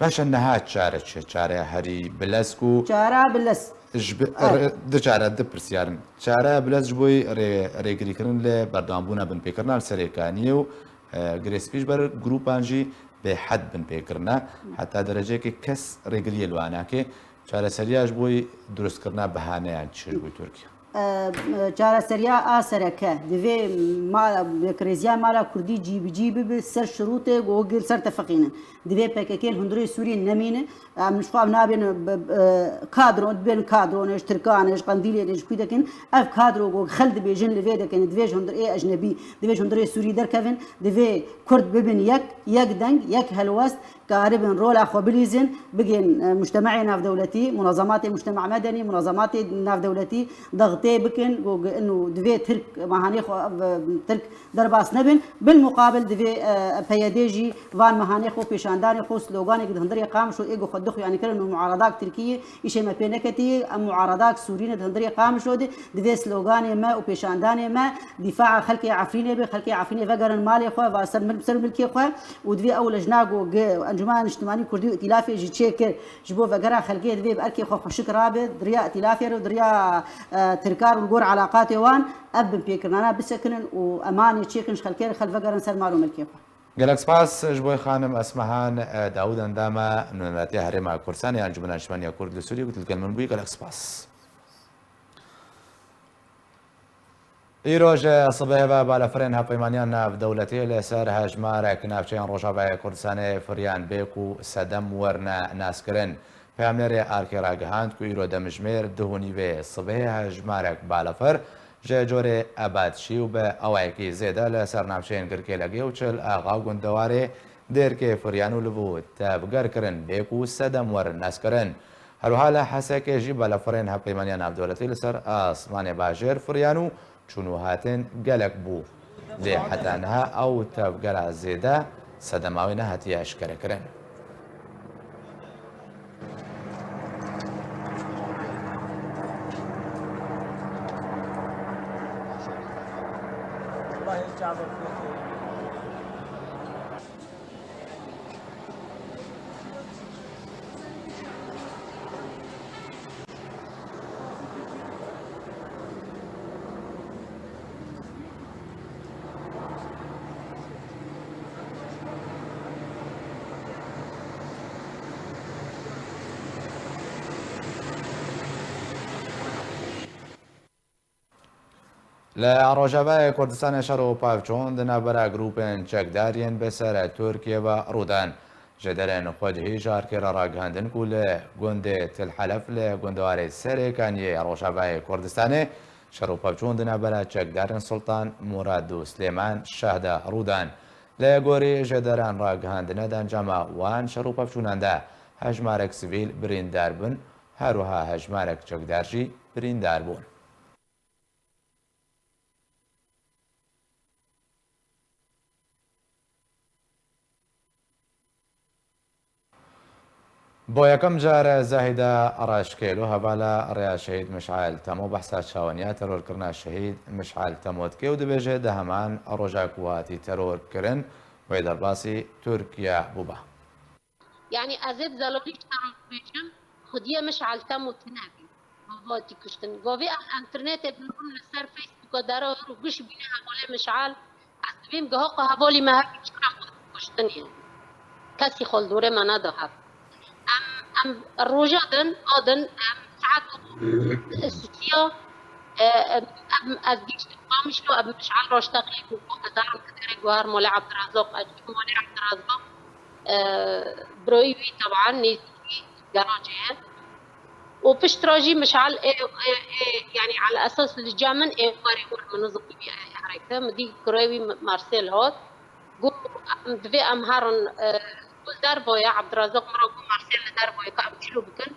Baş e, niha çare çi? Çare herî bilez ku Çara bilez. Ji bi-, Evet. re-, du çare, du pirsiyar in. Çare bilez ji bo rê-, rêgirîkirin li berdewambûna binpêkirina li Serêkaniyê û, e, Girêspî ji ber grûpan jî bêhed binpêkirine. Heta dereceyekê kes rêgiriyê li wan nake. Çareseriya ji bo durustkirina bihaneyan çi ji bo Tirkiye? E, çareseriya a sereke, divê mala, yekrêziya mala Kurdî cî bi cî bibe ser şirûtê ku gil ser tefiqînin. Divê P K K li hundirê Sûriyê nemîne. Em ji xwe em nabên, e, kadro, dibên kadro ne, ji Tirkan e, ji Qendîlê ne, ji Kûdekê ne. Ev kadro ku xel dibêjin li vê dekê ne, divê ji hundir ê ecnebî, divê ji hundirê Sûrî derkevin, divê Kurd bibin yek, yek deng, yek helwest, karibin rola xwe bilîzin, bigên, e, mujtemeê navdewletî, munazematê mujtema medenî, munazematê navdewletî, dextê tê bikin, ku inu divê Tirk mehanê xwe, ev, Tirk derbas nebin. Bil muqabil divê, e, P Y D jî van mehanê xwe, pêşandanê xwe, sloganê ku di hundirê Qamişlo ê ku xwe dixuyanî kirin û muaradak Tirkiyê îşê me pê neketiye, em muaradak Sûrî ne di hundirê Qamişlo de, divê sloganê me û pêşandanê me dîfaa xelkê Efrînê be, xelkê Efrînê vegerin malê xwe, va ser mil-, ser milkê xwe û divê ew lijna ku gi Encûmena Niştimanî Kurdî û Îtîlafê jî çêkir, ji bo vegera xelkê divê bi erkê xwe xweşik rabe, di riya îtîlafê re û di riya, e, tirkar û li gor elaqatê wan, ev binpêkirina bisekinin û emanê çêkin ji xelkê re, xelk vegerin ser mal û milkê xwe. Gelek spas ji bo xanim Esmehan, e, Dawûd, endama Nûneratiya Herêma Kurdistanê ya Encûmena Niştimaniya Kurd li Sûriyê ku tu li gel min bûyî. Gelek spas. Îro ji sibehê ve balafirên hevpeymaniya navdewletî li ser hejmarek navçeyên Rojavayê Kurdistanê firiyan bê ku sedem werine naskirin. Peyamnêrê erkê ragihand ku îro demjimêr duh û nîvê sibehê hejmarek balafir ji corê Ebadşî û bi awayekî zêde li ser navçeyên Girkêlegê û Çil Axa gundewarê Dêrkê firiyan û li vir tevger kirin, bê ku sedem werin naskirin. Her wiha li Hesekê jî balafirên hevpeymaniya navdewletî li ser asmanê bajêr firiyan û çûn û hatin gelek bû. Lê heta niha ew tevgera zêde sedema wê nehatiye eşkerekirin. Li Rojavayê Kurdistanê şer û pevçûn di navbera grûpên çekdar yên bi ser Tirkiyê ve rû dan. Ji derên xwedihî ji erkê re ragihandin ku li gundê Til Helef li gundewarê Serêkaniyê Rojavayê Kurdistanê şer û pevçûn di navbera çekdarên Sultan Murad û Silêman Şah de rû dan. Li gorî ji deran ragihandine di encama wan şer û pevçûnan de hejmarek sivîl birîndar bûn, her wiha hejmarek çekdar jî birîndar bûn. Bo yekem car Zahîde Reşkêlo hevala rêya Şehîd Mişal Temo behsa çawaniya terorkirina Şehîd Mişal Temo dike û dibêje di heman roja ku hatî terorkirin wê derbasî Tirkiye bûba. Yanî ez ê bi zelalî ji te re bêjim, xwediyê Mişal Temo tune bî. Gava tî kuştin. Gavê ez înternetê dibim li ser Facebooka dera û giş bîne hevalê Mişal. Ez dibêm giha ku hevalî me her çiqas xwe kuştin ye. Kesî xwe li dorê me neda hev. Em, em roja din, a din, em saet sisiya, e, em, em, ez gihiştim Qamişlo, em Mişal raştexlê bû, ku ez herim kiderê guhar malê Ebdirezzaq, ez çûm malê Ebdirezzaq, e, broyî wî, teban, nêzîkî garajê ye. Û pişt re jî Mişal ê, ê, ê, yanî ala esas li cem min ê warê wir min nizam bî hereke. Min dî kurê wî Marsêl hat. Got, em, divê em herin, e, got dervoye, Ebdirezzaq min re got Marsêl li dervoye ka em çilo bikin.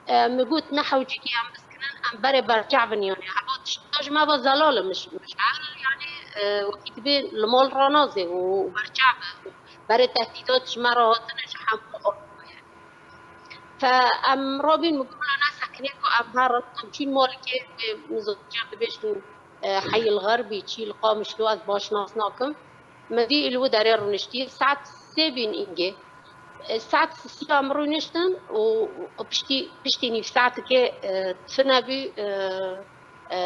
E, min got ne hewcikî em biskinin, em berê berçavin yanî. Heva tişta ji me ve zelal e Miş-, Mişal yanî, e, wekî dibê li mal ranazê û berçav e. Berê tehdîdat ji me re hatine ji hemû Fe em rabîn min got, "Wela ne sekinê ku em herin." Em çûn malikê wê min zû dibêjin, e, heyî li xerbî, çî li Qamişlo, ez baş nas nakim. Min dî li wî derê rûniştî. Saet sê bîn îngê. E, saet sisiya em rûniştin û, û piştî, piştî nîv saetikê, e, tune bî, e, e,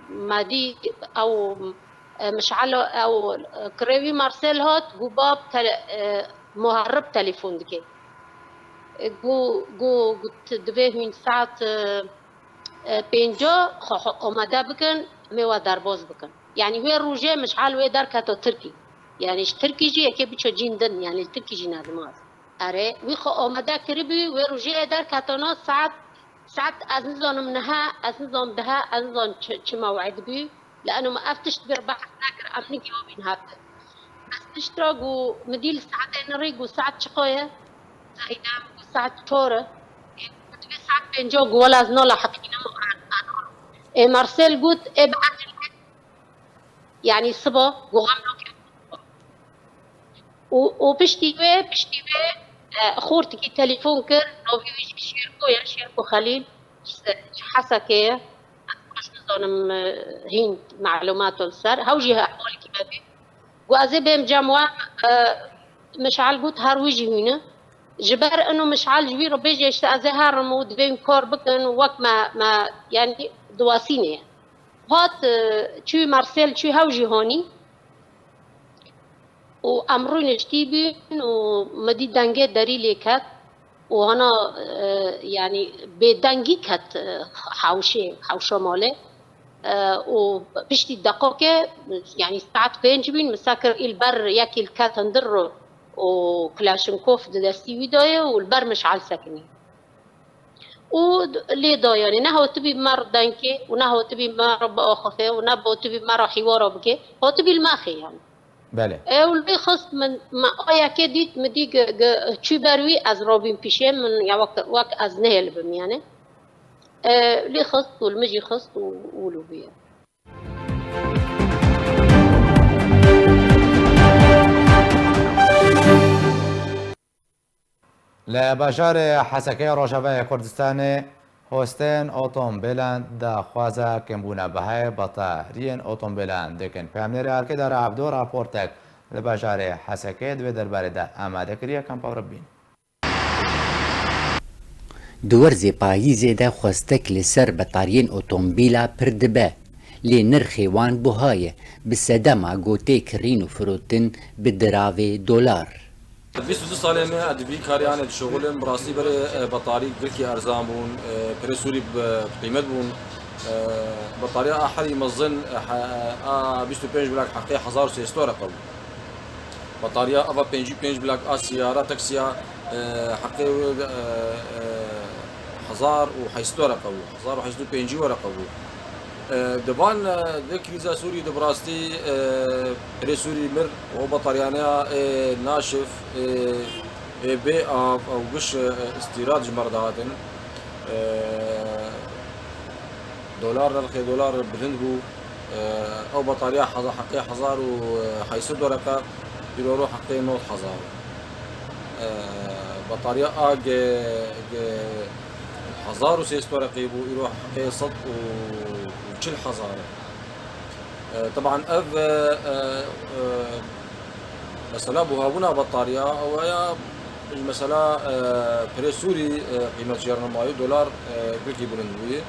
me dî ew, e, mişalo, ew, e, kirê wî Marsel hat, got, "Bab, tele-, e, muherib telefon dike." E, got, got, got, "Divê hûn saet, e, e, pênca xwe, xwe amade bikin, em ê we derbas bikin." Yanî wê rojê Mişal wê derketo Tirkî. Yanî ji Tirkî jî yekê biço cîn din, yanî li Tirkî jî nedimaz. Erê, wî xwe amade kiribû, wê rojê derketona saet, saet ez nizanim niha, ez nizanim diha, ez nizanim çi, çi mew'id bû. Li eno me ev tişt bir behs nekir, em nigihobîn hev. Ez tişt ra got, min dî li saetê nirî got saet çiqa ye? Zahîde min got saet çar e. Ê, got divê saet pênca, got wela ez nalahiqînim, ez, ez Ê Marcel got, ê bi aqil, yanî siba, got, xem nake. Û, û piştî wê, piştî wê, e, xortikî telefon kir, navê wî jî Şêrko ye, Şêrko Xelîl, ji, ji Hesekê ye. Ez baş nizanim, e, hîn melûmat li ser. Hew jî ehwalekî me bî. Got, ez ê bêm cem we, e, Mişal got, her wî jî hîn e. Ji ber ino Mişal ji wî re bêje, işte, ez ê herim û divê wî kar bikin, wek me, me, yanî diwasînê ye. Hat, e, çû Marcel, çû hew jî hanî. Û em rûniştî bûn û min dî dengê derî lê ket û hana, e, yanî bêdengî ket, e, hewşê, hewşa malê. E, û piştî deqakê, yanî saet pênc bûn, min se kir î li ber yekî li ket hundir û Klaşinkov di destî wî de ye û li ber Mişal sekinî. Û lê da, yanî ne hatibî bi me re dengê û ne hatibî bi me re biaxifê û ne hatibî bi me re hîwara bikê, hatibî li me xê, yanî. Belê. Ew lê xist min, me ayekê dît, min dî gi-, gi-, çû ber wî, ez rabîm pîşê min, ya wek, wek ez nehêlibim, yanî. E, lê xist û li min jî xist û, û wilo bûye. Li bajarê Hesekê Rojavayê Kurdistanê hostên otomobîlan daxwaza kêmbûna bihayê betariyên otomobîlan dikin. Peyamnêrê Arkêdara Ebdo raportek li bajarê Hesekê di vê derbarê de amade kiriye, Kampa Rebîn. Di werzê payîzê de xwestek li ser betariyên otomobîla pir dibe, lê nirxê wan buha ye, bi sedema ku tê kirîn û firotin bi diravê dolar. Bîst û du salê me ez di vî karê anê dişuxulim. Bi rastî berê, e, betarî girkî erzan bûn, e, pirê sûrî bi qîmet bûn. E, betariya a herî mezin, e, he-, a bîst û pênc blak heqê hezar û sê sed reqem. Betariya ava pêncî û pênc blak a siyara, taksiya, e, heqê wê, e, e, hezar û heyşt sed were qebû, hezar û heyşt sed û pêncî were qebû. E, di van, e, vê krîza Sûrî de bi rastî, e, pirê Sûrî mir, o betariyane ya, e, naşif, e, e, bê av, ew giş, e, îstîrad ji me re dihatin. E, dolar, nirxê dolar bilind bû. Ew betariya heza-, heqê hezar û heyşt sed wereqe, îro ro heqê nod hezar. Betariya a ge, ge hezar û sê sed wereqê bû, îro heqê sed û çil hezar e. Teban ev, e, e, mesela buhabûna betariya, ew ya ji mesela, e, pirê Sûrî, e, qîmet jêr nemayî, dolar, e, girkî bilind bûyî.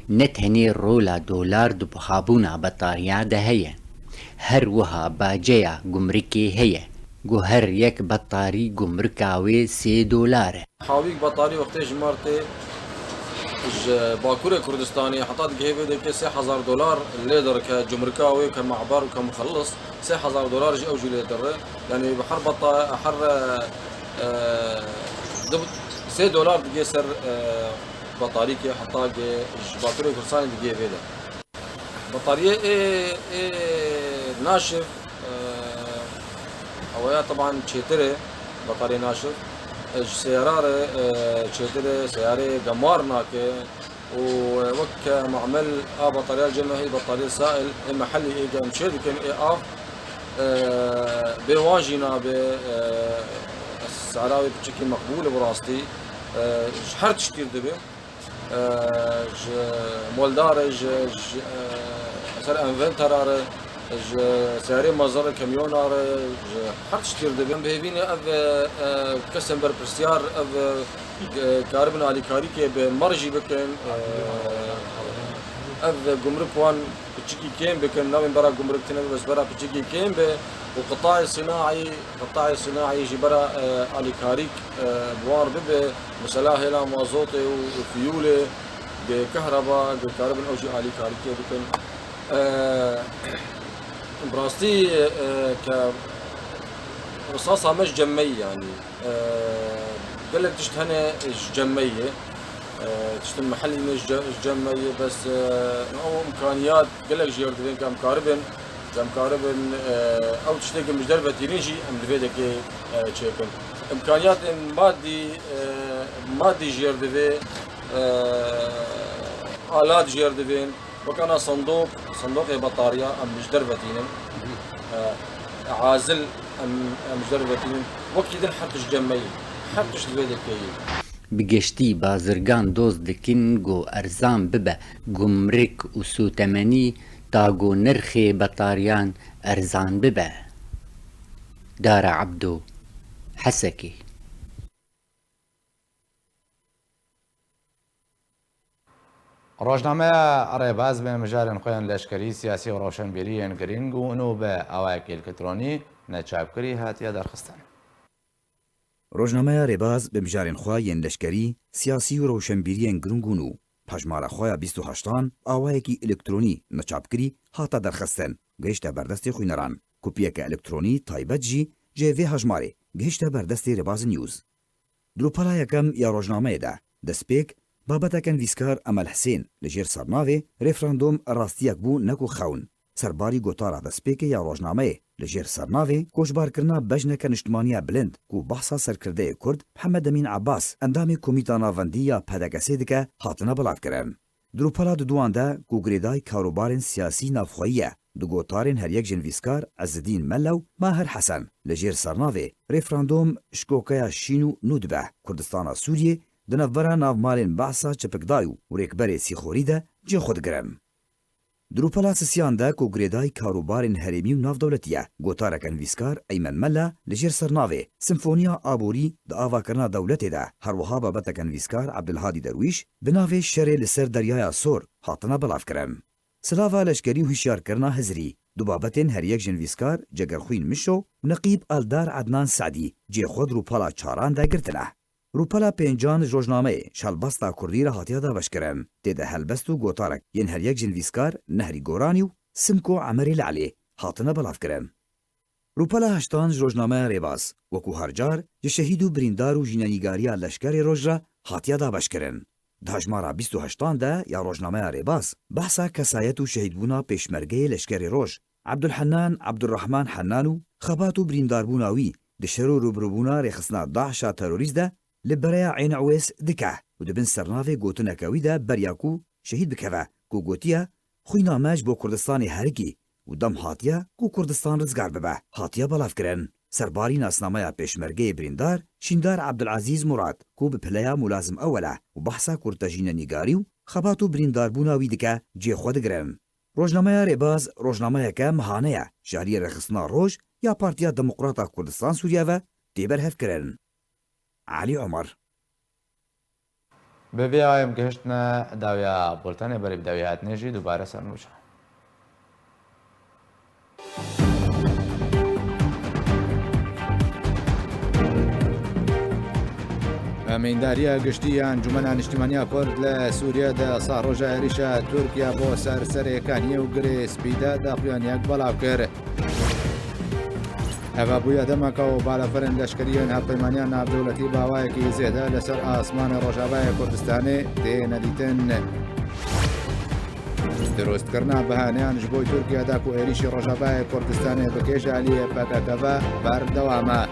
Ne tenê rola dolar di buhabûna betariya de heye, her wiha baceya gumrikê heye, ku her yek betarî gumrika wê sê dolar e. Hawîk betarî wextê ji me re tê ji Bakurê Kurdistanê heta digihê vê dekê sê hezar dolar lê dirike, gumrika wê ke me'ber û ke muxellis sê hezar dolar jî ew jî lê dire. Yanî bi her beta-, her, e, e, du-, sê dolar digê ser, e, betarîkê heta ge ji Bakurê Kurdistanê digê vê de. Betariyê ê, ê naşiv, e, ew ya teban çêtir e, betariyê naşiv. E, ji seyara re, e, çêtir e, seyarê gemar nake û, e, wek ke mamel a betariya cem e, betariyê sail, ê mehellî ê ge em çê dikin, ê av, e, bê wan jî nabe, e, seyara wê piçekî meqbûl e bi rastî, e, ji her tiştî dibe. E, ji moldar e, ji, ji, e, ser enventera re, ji seyarê mezin re, kamyona re, ji her tiştî re dibe. Em bi hêvî ne ev, e, e, kesên berpirsiyar, ev, e, ge-, karibin alîkarîkê bi me re jî bikin. E, ev gumruk wan piçikî kêm bikin, nabên bera gumruk tune be, bes bera piçikî kêm be û qitayê sinaî, qitayê sinaî jî bera, e, alîkarîk, e, bi wan re bibe. Mesela hêla mazotê û fiyûlê, di kehreba, di karibin ew jî alîkarîkê bikin. E, bi rastî, e, ke risasa me ji cem me yî, yanî, e, gelek tişt hene ji cem me yî. E, tiştin mehellî ne ji ce-, ji cem me yî, bes, e, ew imkaniyat gelek jêr divên ke em karibin, ke em karibin, e, ew tiştê ke em ji derve tînin jî em divê dekê, e, çêkin. Îmkaniyatên madî, e, madî jêr divê, e, Alat jêr divên, wek ana sandok, sandoqê betariya em ji derve tînin. E, azil em, em ji derve tînin. Wekî din her tişt cem me yî. Her tişt vê dekeyî. Bi geştî bazirgan doz dikin ku erzan bibe gumrik û sûtemenî ta ku nirxê betariyan erzan bibe. Dara Ebdo, Hesekê. Rojnameya Rêbaz bi mijarên xwe yên leşkerî, siyasî û rewşenbîrî yên girîng û nû bi awayekî elektronî neçapkirî hatiye derxistin. Rojnameya Rêbaz bi mijarên xwe yên leşkerî, siyasî û rewşenbîrî yên girîng û nû, bi hejmara xwe ya bîst û heştan, awayekî elektronî neçapkirî hate derxistin, gihişte ber destê xwîneran. Kopiyeke elektronî taybet jî ji vê hejmarê gihişte ber destê Rêbaz News. Di rûpela yekem ya rojnameyê de, destpêk, babeteke nivîskar Emel Hisên li jêr sernavê Referandûm rastiyek bû ne ku xewn. Serbarî gotara destpêkê ya rojnameyê li jêr sernavê Koçbarkirina Bejneke Niştimaniya Bilind ku behsa serkirdeyê Kurd Mihemed Emîn Ebas, endamê Komîta Navendî ya P D K S'ê dike, hatine belavkirin. Di rûpela duduwan de ku girêdayî karûbarên siyasî navxweyî ye, di gotarên her yek ji nivîskar Ezzedîn Melle û Mahir Hesen li jêr sernavê Referandûm şikokeya şîn û nû dibe, Kurdistana Sûriyê di navbera navmalên behsa çipikdayû û rêkberê sîxorî de cihê xwe digirin. Di rûpela sisiyan de ku girêdayî karûbarên herêmî û navdewletî ye, gotareke nivîskar Eymen Mella li jêr sernavê Simfoniya Aborî di avakirina dewletê de, her wiha babeteke nivîskar Ebdulhadî Derwîş bi navê Şerê li ser Deryaya Sor hatine belavkirin. Silava leşkerî û hişyarkirina Hizrî, du babetên her yek ji nivîskar Cegerxwîn Mişo û Neqîb Eldar Ednan Sedî cihê xwe di rûpela çaran de girtine. Rûpela pêncan ji rojnameyê ji helbesta kurdî re hatiye dabeşkirin. Tê de helbest û gotarek yên her yek ji nivîskar Nehrî Goranî û Simko Emerê Lelê hatine belavkirin. Rûpela heştan ji rojnameya Rêbaz, wekû her car, ji şehîd û birîndar û jînenîgariya Leşkerê Roj re hatiye dabeşkirin. Di hejmara bîst û heştan de ya rojnameya Rêbaz, behsa kesayet û şehîdbûna pêşmergeyê Leşkerê Roj, Ebdulhennan Ebdurrahman Hennan û xebat û birîndarbûna wî di şer û rûbirûbûna rêxistina DAIŞ'a terorîst de li Bereya Ên Ewês dike û di bin sernavê gotineke wî de beriya ku şehîd bikeve, ku gotiye, "Xwîna me ji bo Kurdistanê herikî û dem hatiye ku Kurdistan rizgar bibe," hatiye belavkirin. Serbarî nasnameya pêşmergeyê birîndar Şîndar Ebdulezîz Murad, ku bi pileya mulazim ewel e û behsa kurtejînenîgarî û xebat û birîndarbûna wî dike, cihê xwe digirin. Rojnameya Rêbaz rojnameyeke mehane ye, ji aliyê rêxistina Roj ya Partiya Demokrata Kurdistan Sûriye ve tê berhevkirin. Elî Omer. Bi vê awayê em gihiştine dawiya bultenê, berî bi dawî hatinê jî dubare ser nûçe. Amîndariya Giştî ya Encûmena Niştîmaniya Kurd li Sûriye di sahroja êrîşa Tirkiye bo ser Serê Kaniyê û Girê Spî de daxuyaniyek belav kir. Ev bûye demeke û balafirên leşkerî yên hevpeymaniya navdewletî bi awayekî zêde li ser asmanê Rojavayê Kurdistanê têne dîtin. Dirustkirina bihaneyan ji bo Tirkiye de ku êrîşî Rojavayê Kurdistanê bike ji aliyê P K K ve berdewam e.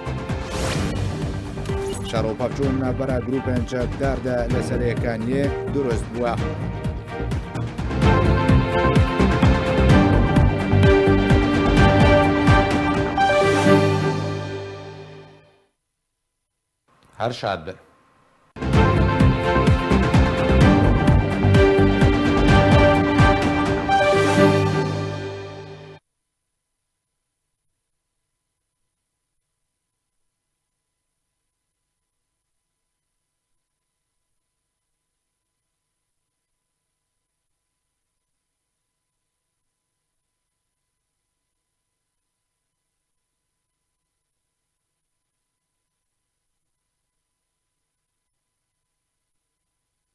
Şer û pevçûn navbera grûpên çekdar de li Serê Kaniyê dirust bûye. Her şad bin.